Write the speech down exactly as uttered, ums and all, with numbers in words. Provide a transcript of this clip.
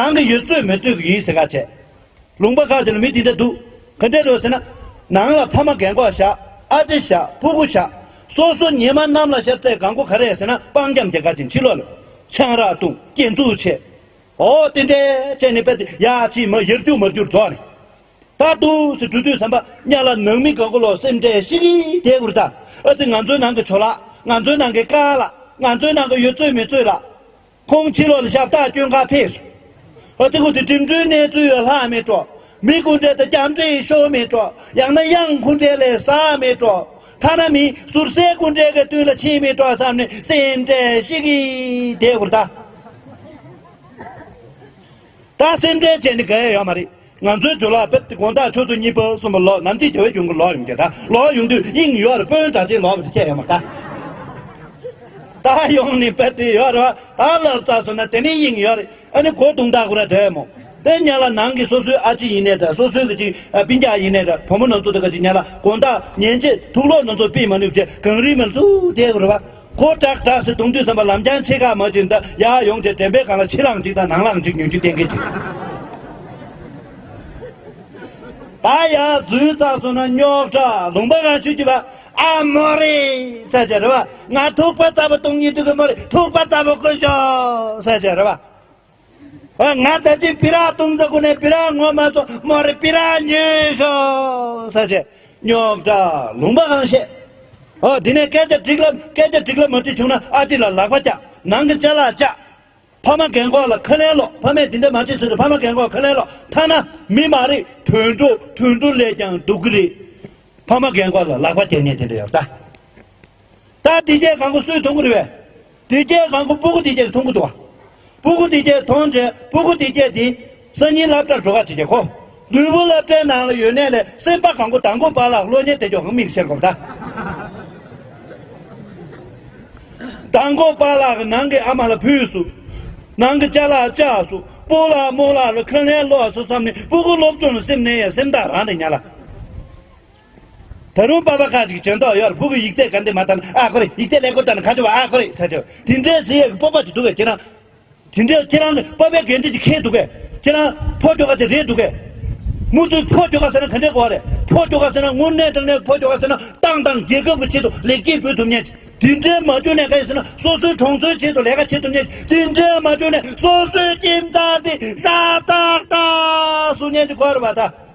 ནང་གི་ཡོད་ཚོད་མེད་ཚོད་ཀྱི་ཡིན་ཟེར་ག་བྱས། ལུང་པ་ཁག་ཅིག་ལ་མི་དེ་འདྲ་འདུག་ག་འདྲ་རེད་ཟེར་ན། ནང་ལ་ཕ་མ་རྒན་གོག་བཞག་ཨ་ཅེ་བཞག་ཕྲུ་གུ་བཞག་སོ་སོ་ཉི་མ་གནམ་ལ་ཤར་ཚད་གང་པོ་ག་རེ་ཟེར་ན། སྤང་རྒྱམ་དེ་ག་ཅིག་ཕྱི་ལོགས་ལ་ཆང་རག་བཏུང་སྐྱེ་འཛུགས་བྱས། ཨོ་དེ་འདྲས་བྱས་ནས་དཔེ་དེ་ཡ་ཅི་མ་ཡར་རྒྱུག་མར་རྒྱུག་རྫོགས་ནས། ད་འདུག་སེ་འགྲོ་དུས་ཙམ་པ་ཉ་ལ་ནང་མི་གང་གོ་ལོ་སེམས་ཁྲལ་ཤི་གི་དེ་གུར་ད། ཨ་ཙི་ང་ཚོའི་ནང་གི་ཇོ་ལགས། ང་ཚོའི་ནང་གི་ཀ་ལགས། ང་ཚོའི་ནང་གི་ཡོད་ཚོད་མེད་ཚོད་ལགས། ཁོང་ཕྱི་ལོགས་ལ་ཞབས་སྟེགས་སྐྱོན་ག་ཕེབས་སོང་། ཨ་ཙི་ཁོ་དེ་འགྲིམ་འགྲུལ་གནས་ཚུལ་ཡོད་ལྷག་མེད་འགྲོ། མི་སྐུ་འདྲ་དང་རྒྱ་འདྲེ་ཤོར་མེད་འགྲོ། ཡང་ན་གཡང་ཁུ་འདྲ་ལས་ཟག་མེད་འགྲོ། ཐ་ན་མི་ཟུར་སའི་སྐུ་འདྲ་གི་དུས་ལ་ཕྱིན་མེད་འགྲོ་བསམ་ནས་སེམས་ཁྲལ་ཤི་གི་དེ་གུར་ད། ད་སེམས་ཁྲལ་བྱས་ནས་ག་ཡ་ཡོད་མ་རེད། ང་ཚོའི་ཇོ་ལགས་དཔེ་དགོང་དག་ཆུ་ཚོད་གཉིས་པ་གསུམ་པ་ལོག་ནམ་ཚིགས་དེ་བས་གྱོང་གུན་ལོག་ཡོང་གི། ད་ལོག་ཡོང་དུས་དབྱིངས་ཡོད་རེད། དཔོན་གྲགས་ཅན་ལོག་པ་དེ་ཁྱད་ཡོད་མ་རེད་ད། ད་ཡོང་ནས་དཔེ་དེ་ཡོད་རེད་བ། ད་ལབ་ཚར་སོང་ན་དེ་ནས་དབྱིངས་ཡོད་རེད། ཨ་ནི་གོ་དུང་དག་ཁོ་ར་དེ་མོ། དེ་ཉ་ལ་ནང་གི་སོ་སོའི་ཨ་ཅེ་ཡིན་ནའི་འདྲ། སོ་སོའི་གི་ཅིག་ཨ་སྤུན་ཀྱག་ཡིན་ནའི་འདྲ། བུ་མོ་ནང་ཚོ་དེ་ག་ཅིག་ཉ་ལ་དགོང་དག་ཉན་ཆེད་དུག་ལོག་ནང་ཚོ་ཕུད་མ་ནུས་བྱས་གངས་རི་མལ་ཚུགས་དེ་གུར་བ། ཁོ་ཀྲག་ཀྲག་སེ་གཏོང་དུས་ཙམ་པ་ལམ་རྐྱང་ཕྱེད་ཀ་མ་ཅིག་འདི་ཡར་ཡོང་བྱས་དྲན་པའི་སྒང་ལ་ཕྱི་ལང་གཅིག་དང་ནང་ལང་གཅིག་ཉོན་རྒྱུ་གཏན་འཁེལ་གཅིག་ད་ཡར་འཛུལ་ཚར་སོང་ན་རྙོག་དྲ། ལུང་པ་གང་ཞུ་རྒྱུ་བ། ཨ་མོ་རེ་ཟེར་བྱས་རེད་བ། ང་ཐུག་པ་རྩ་བ་གཏོང་ཉིད་དུ་གི་མོ་རེ། ཐུག་པ་རྩ་བ་བསྐུར་ཤོག་ཟེར་བྱས་རེད་བ། ཨ་ང་ད་ཅི་པི་རག་བཏུང་ཚ་གུ་ནས་པི་རག་ངོ་མ་སོང་མོ་རེ། པི་རག་ཉོས་ཤོག་ཟེར་བྱས། རྙོག་དྲ་ལུང་པ་གང་བཤད། ཨོ་དེ་ནས་སྐད་ཆ་འགྲིག་ལ་སྐད་ཆ་འགྲིག་ལ་མ་འགྲིག་བྱུང་ན་ཨ་ཅེ་ལ་ལག་པ་བཅག་ནང་གི་ཅ་ལག་བཅག་ཕ་མ་རྒན་གོག་ལ་ཁ་ལན་སློག་ཕ་མས་དེ་འདྲ་མ་བྱེད་ཟེར་དུས་ཕ་མ་རྒན་གོག་ཁ་ལན་སློག་ཐ་ན་མི་མ་རེད། དུད་འགྲོ་དུད་འགྲོ་ལས་ཀྱང་སྡུག་གི་རེད། ཕ་མ་རྒན་གོག་ལ་ལག་པ་རྒྱག་མཁན་དེ་འདྲ་ཡོད་ས། ད་དེ་རྗེས་གང་གོ་སུས་མཐོང་གི་རེད་བས། དེ་རྗེས་གང་གོ་སྤུ་གུ་དེ་རྗེས་མཐོང་གི་འདུག་བ། སྤུ་གུ་དེ་རྗེས་མཐོང་རྗེས་སྤུ་གུ་དེ་རྗེས་དེ་སང་ཉིན་སློབ་གྲྭར་འགྲོ་ག་བྱེད་ཀྱི་ཁོ། ལུས་པོ་སློབ་གྲྭའི་ནང་ལ་ཡོད་ནས་ལས་སེམས་པ་གང་གོ་མདང་དགོང་པ་ལ་གློག་བརྙན་དེ་ཅོག་གང་དམིགས་བསལ་གོ་ད། མདང་དགོང་པ་ལ་གི་ནང་གི་ཨ་མ་ལ་ཕུལ་སུ། ནང་གི་ཅ་ལག་བཅག་སུ། སྤོ་ལགས་རྨོ་ལགས་ལ་ཁ་ལན་སློག་སུ་བསམ་ནས་སྤུ་གུ་སློབ་སྦྱོང་ལ་སེམས་ནས་ཡ་སེམས་ཐག་རང་རེད་ཉ་ལ། ད་རུང་པ་ཕ་ཁ་ཅིག་བྱོན་ཐོག་ཡོད་རེད། ཕྲུ་གུ་ཡིག་ཚད་ག་འདི་མ་ལྟར་ན་ཨ་ཁོ་རེ། ཡིག་ཚད་ཀླད་ཀོར་ལྟར་ན་ཁ་ཆུ་བ་ཨ་ཁོ་རེ་ཟེར་ཆོག་དེ་འདྲའི་ཟེར་ཡས་ཀྱི་སྤོབས་པ་ཅིག་འདུག་གས། ཁྱེད་རང་དེ་འདྲའི་ཁྱེད་རང་གི་པ་ཕའི་འགན་འཁྲི་ཅིག་འཁྱེར་འདུག་གས། ཁྱེད་རང་ཕོ་ཁྱོ་ག་ཅིག་རེད་འདུག་གས། མུ་མཐུད་ཕོ་ཁྱོ་ག་ཟེར་ན་ག་འདྲའི་གོ་བ་རེད། ཕོ་ཁྱོ་ག་ཟེར་ན་དངོས་གནས་དྲང་གནས་ཕོ་ཁྱོ་ག་ཟེར་ན་ཏང་དང་རྒྱལ་ཁབ་ཀྱི་ཆེད་དུ་ལེགས་སྐྱེས་འབུལ་ཐུབ་མཁན་ཅིག་དེ་འདྲའི་མ་བྱུང་ནས་ག་ཡིན་ཟེར་ན་སོ་སོའི་གྲོང་ཚོའི་ཆེད་དུ་ལས་ཀ་བྱེད་ཐུབ་མཁན་ཅིག་དེ་འདྲའི་མ་བྱུང་ནས་སོ་སོའི་ཁྱིམ་ཚང་དེ་ཧྲ་ཏག་ཏག་བཟོ་མཁན་ཅིག་དགོས་རེད་པ་ད།